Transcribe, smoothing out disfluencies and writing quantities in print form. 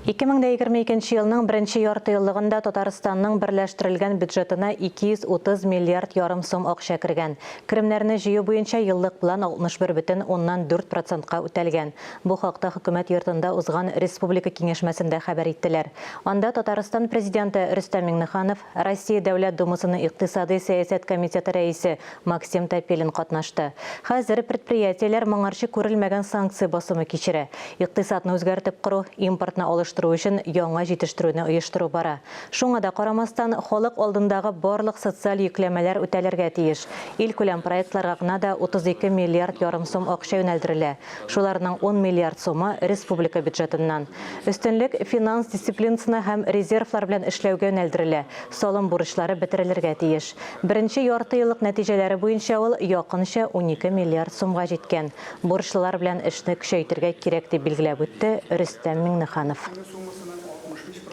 2022 елның беренче яртыеллыгында Татарстанның берләштерелгән бюджетына 230 миллиард ярым сум акча кергән. Керемнәрне җыю буенча еллык план 61,4 процентка үтәлгән. Бу хакта Хөкүмәт йортында узган республика киңәшмәсендә хәбәр иттеләр. Анда Татарстан Президенты Рөстәм Миңнеханов, Россия Дәүләт Думасының Икътисадый сәясәт комитеты рәисе Максим Топилин катнашты. Хәзер предприятиеләр моңарчы күрелмәгән санкция басымы кичерә. Икътисадны үзгәртеп кору, импортны алыштыру өчен яңа җитештерүне оештыру бара. Шуңа да карамастан, халык алдындагы барлык социаль йөкләмәләр үтәлергә тиеш. Илкүләм проектларга гына да 32 миллиард ярым сум акча юнәлдерелә. Шуларның 10 миллиард сумы, республика бюджетыннан. Өстенлек финанс дисциплинасына һәм резервлар белән эшләүгә юнәлдерелә, салым бурычлары бетерелергә тиеш. Беренче яртыеллык нәтиҗәләре буенча ул якынча 12 миллиард сумга җиткән. Бурычлылар белән эшне көчәйтергә кирәк, дип билгеләп үтте Рөстәм Миңнеханов.